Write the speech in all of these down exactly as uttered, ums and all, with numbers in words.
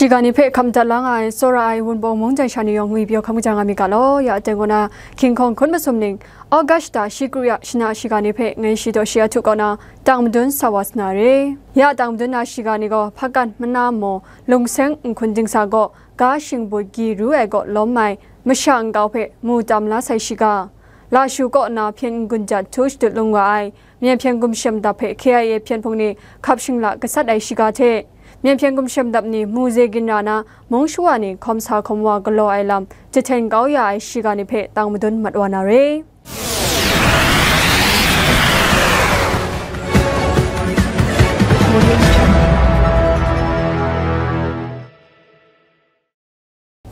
Shiga ni hpe hkam dat la nga ai, tsawra ai Wunpawng mungdan sha ni yawng ngwi pyaw hkam kaja nga mi ga law, ya teng kaw na, hkying hkawng hkun masum ning, August da shi kru ya shana shiga ni hpe ngai shi taw shi a htu kaw na, tang madun sa wa sa na re. Ya tang madun na shiga ni gaw, Hpakan mana maw, Lungseng Nhkun Dingsa gaw, ga shingbut gyi ru ai kaw lawm ai, masha nkau hpe mu tam la sai shiga. Lashu kaw na hpyen n-gun jat htu shadut lung wa ai, Myen hpyen gumshem dap hpe K I A hpyen hpung ni hkap shingla gasat ai shiga hte, Myen hpyen gumshem dap ni mu ze ginra na mung shawa ni hkawm sa hkawm wa galaw ai lam jahten kau ya ai shiga ni hpe tang madun mat wa na re.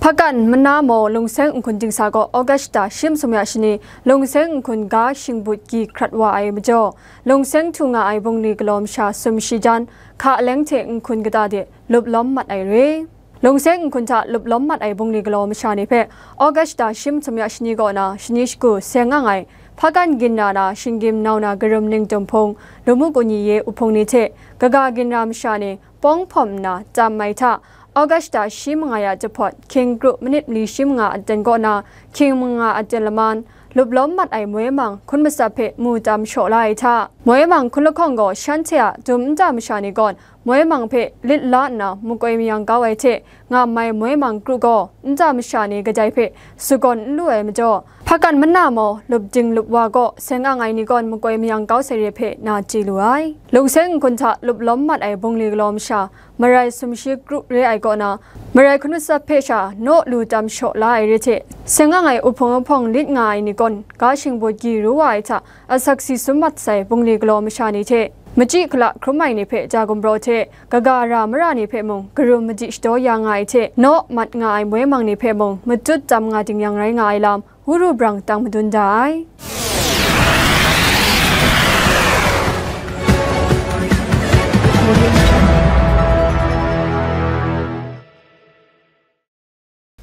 Hpakan mana maw Lungseng Nhkun Dingsa gaw August da shi masum ya shani Lungseng Nhkun ga shingbut gyi hkrat wa ai majaw, Lungseng htu nga ai bungli galaw masha sumshi jan, hka leng hte nhkun kata de lup lawm mat ai re. Lungseng Nhkun hta lup lawm mat ai bungli galaw masha ni hpe August da shi masum ya shani kaw na shani shagu seng ang ai, Hpakan ginra na shinggyim nau na karum ningtum hpung, lamu kani ye uhpung ni hte kaga ginra masha ni pawng hpawm nna tam ai hta, August da shi manga ya jahpawt, hkying kru manit mali shi manga aten kaw na, hkying manga aten laman, lup lawm mat ai moi mang hkun matsat hpe mu tam shaw la ai hta, moi mang hkun lahkawng gaw shanhte a dum nta masha ni gawn moi mang hpe lit la nna makoi mayang kau ai hte, ngam ai moi mang kru gaw nta masha ni kadai hpe sagawn n lu ai majaw, Hpakan mana maw, lup ding lup wa gaw seng ang ai ni gawn makoi mayang kau sai re hpe na chye lu ai. Lungseng Nhkun hta lup lawm mat ai bungli galaw masha, marai sumshi kru re ai kaw na, marai hkun matsat hpe sha naw lu tam shaw la ai re hte, seng ang ai uhpung ahpawng lit nga ai ni gawn ga shingbut gyi ru wa ai hta, asak si sum mat sai bungli galaw masha ni hte, machyi hkala hkrum ai ni hpe ja gumpraw hte, kaga ra mara ni hpe mung karum madi shadaw ya nga ai hte, naw mat nga ai moi mang ni hpe mung matut tam nga ding yang rai nga ai lam, wuru brang tang madun da ai.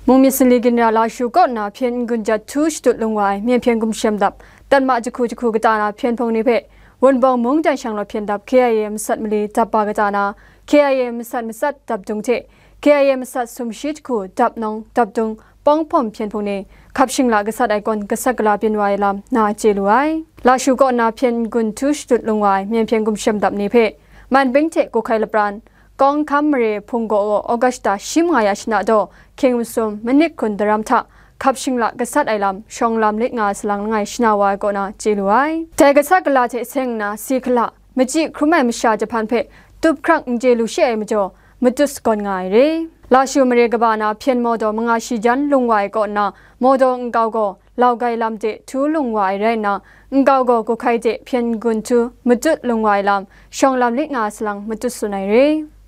Mungmyit sanli ginra Lashu kaw na hpyen n-gun jat htu shadut lung wa ai, Myen hpyen gumshem dap, tatma jahku jahku kata na hpyen hpung ni hpe, Wunpawng mungdan shanglawt hpyen dap K I A masat mali dap ba kata na, K I A masat matsat dap dung hte, K I A masat sumshi jahku dap nawng dap dung pawng hpawm hpyen hpung ni, hkap shingla gasat ai kawn gasat gala byin wa ai lam na chye lu ai. Lashu kaw na hpyen n-gun htu shadut lung wa ai, Myen hpyen gumshem dap ni hpe, man bing hte kawhkai lapran, Kawng hkam mare hpung gaw gaw August da shi manga ya shana daw, hkying masum manit hkun daram hta, hkap shingla gasat ai lam, shawng lam lit nga salang langai shana wa ai kaw na chye lu ai. Dai gasat gala hte seng nna si hkala, machyi hkrum ai masha jahpan hpe tup hkrang n chye lu shi ai majaw, matut sagawn nga ai re. Lashu mare kaba na hpyen mawdaw manga shi jan lung wa ai kaw nna, mawdaw nkau gaw, Laugai lam de htu lung wa ai rai nna, nkau gaw kawhkai de hpyen n-gun htu matut lung wa ai lam, shawng lam lit nga salang matut tsun ai re.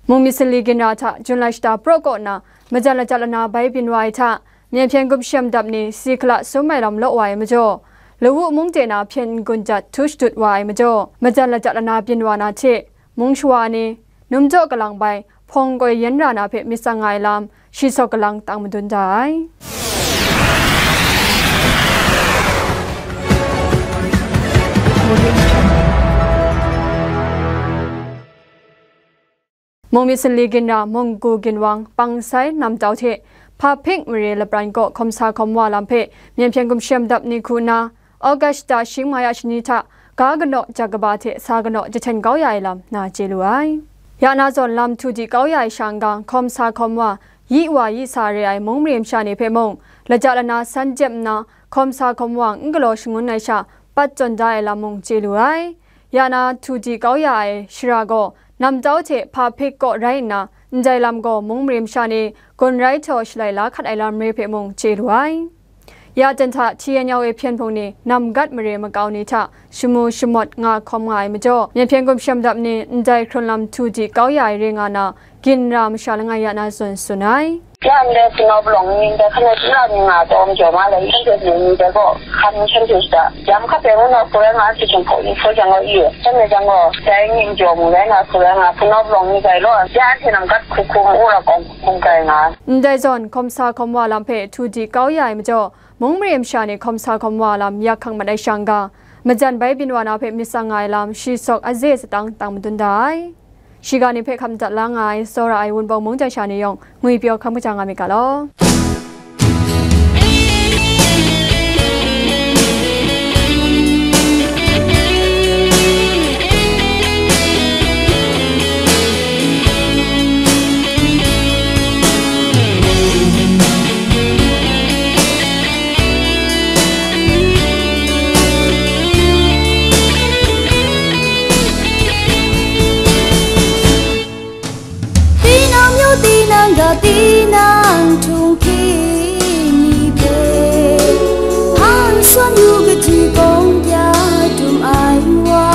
Mungmyit sanli ginra hta Jun lai shata praw kaw nna, majan lajat lana bai byin wa ai hta, Myen hpyen gumshem dap ni si hkala sum ai lam law wa ai majaw, lawu mung de na hpyen n-gun jat htu shadut wa ai majaw, majan lajat lana byin wa na hte, mung shawa ni, num jaw kalang bai, hpawng koi yen ra na hpe myit tsang nga ai lam, shi sawk kalang tang madun da ai. Mungmyit sanli ginra, Munggu ginwang, Pangsai namtau hte, Hpahpik mare lapran kaw hkawm sa hkawm wa lam hpe, Myen hpyen gumshem dap ni hku nna, August da shi manga ya shani hta, ga kanaw jak kaba hte sa kanaw jahten kau ya ai lam na chye lu ai. Ya na zawn lam htu di kau ya ai sha n-ga, hkawm sa hkawm wa, yi wa yi sa re ai mung mare masha ni hpe mung, laja lana san jep nna, hkawm sa hkawm wa n galaw shangun ai sha, pat tawn da ai lam mung chye lu ai. Ya na htu di kau ya ai shara gaw, namtau hte Hpahpik kaw rai nna, ndai lam gaw mung mare masha ni gun rai htaw shalai la hkat ai lam re hpe mung chye lu ai. Ya ten hta T N L A hpyen hpung ni namgat mare makau ni hta shamu shamawt nga hkawm nga ai majaw, Myen hpyen gumshem dap ni ndai hkrun lam htu di kau ya ai re nga na, ginra masha langai ya na zawn tsun ai. Ya ndai Hpunawp lawng ni ndai hkan ai sumla ni nga taw majaw ma lai, shanhte ni ndai gaw hkan shanhte shada jam hkat ai ngu na hku rai nga, anhte chyawm hpaw yu hpoi jang gaw i, shanhte jang gaw dai ni majaw mu rai nga hku rai nga, Hpunawp lawng ni gai law, ya anhte namgat hku hku mu ra kawng hku hku gai nga. Ndai zawn hkawm sa hkawm wa lam hpe htu di kau ya ai majaw, mung mare masha ni hkawm sa hkawm wa lam yak hkang mat ai sha n-ga, majan bai byin wa na hpe myit tsang nga ai lam shi sawk aze satang tang madun da ai. Shiga ni hpe hkam dat la nga ai, tsawra ai Wunpawng mung daisha ni yawng ngwipyaw hkam kaja nga myit ga law. Tinang myu, tinang ga, tinang htunghking ni hpe, hpan san yu, kaji kawng kya dum ai wa.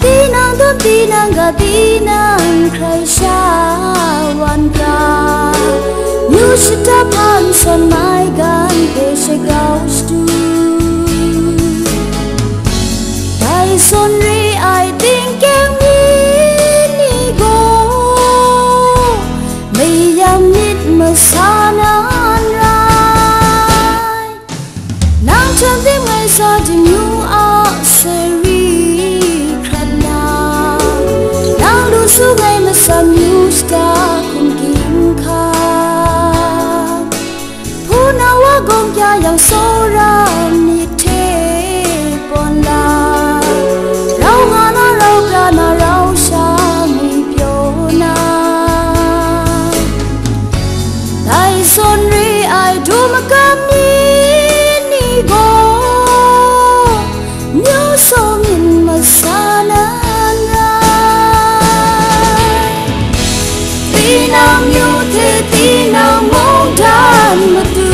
Tinang dum, tinang ga, tinang hkrai sha wan ga, myu shata hpan san mai gan hpe shagrau shadu. Dai zawn re ai tingkyang myit ni gaw, mayam myit masa na n rai. Nang hten tim ngai sa dingyu a sari hkrat na, nang lu su ngai masam yu shata hkum ging hka. Hpuna wa gawng kya yang tsawra myit hte pawn la, rau nga na, rau pra na, rau sha ngwipyaw na, dai zawn re ai du magam myit ni gaw, myu saw myit masa na n rai. Tinang myu hte tinang mungdan matu,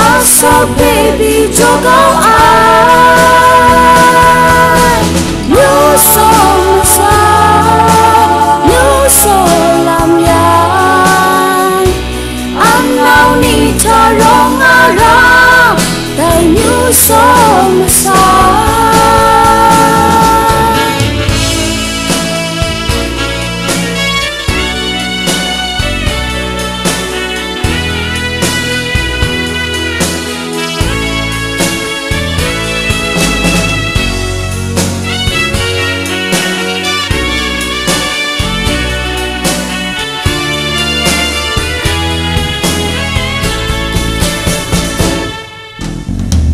asak hpe pyi jaw kau ai, myu saw masa, myu saw lam yang, amnau ni hta rawng nga ra, dai myu saw masa.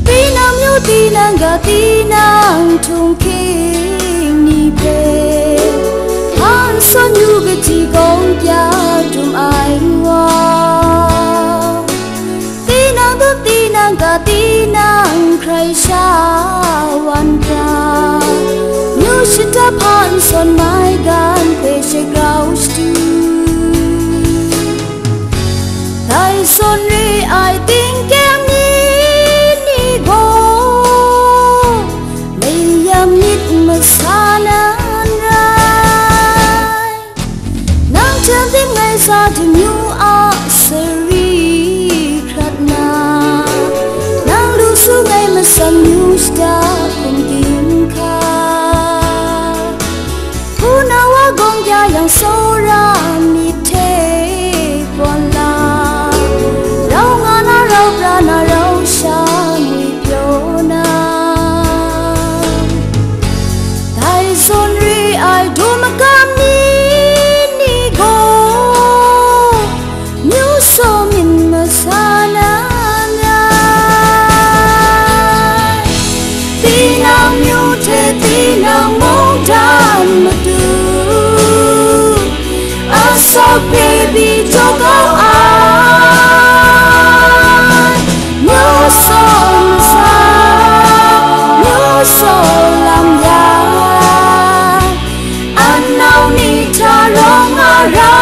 Tinang myu, tinang ga, tinang htunghking ni hpe, hpan san yu, kaji kawng kya dum ai wa. Tinang dum, tinang ga, tinang hkrai sha wan hkra, myu shata hpan san mai gan hpe shagrau shadu. Dai zawn re ai tingkyang myit ni gaw, mayam myit masa na n rai. Nang hten tim ngai sa dingyu a sari hkrat na, nang lu su ngai masam yu shata hkum ging hka. Hpuna wa gawng kya yang tsawra myit hte pawn la, rau nga na, rau pra na, rau sha ngwipyaw na, dai zawn re ai du magam myit ni gaw, myu saw myit masa na n rai. Tinang myu hte tinang mungdan matu, asak hpe pyi jaw kau ai, myu saw masa, myu saw lam yang, amnau ni hta rawng nga ra,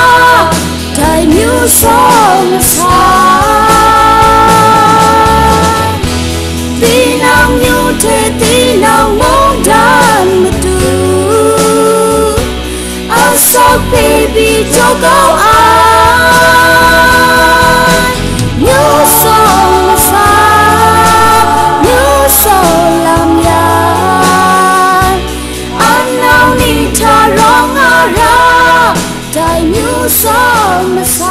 dai myu saw masa. Tinang myu hte tinang mungdan matu, asak hpe pyi jaw kau ai, myu saw masa, myu saw lam yang, amnau ni hta rawng nga ra, dai myu saw masa.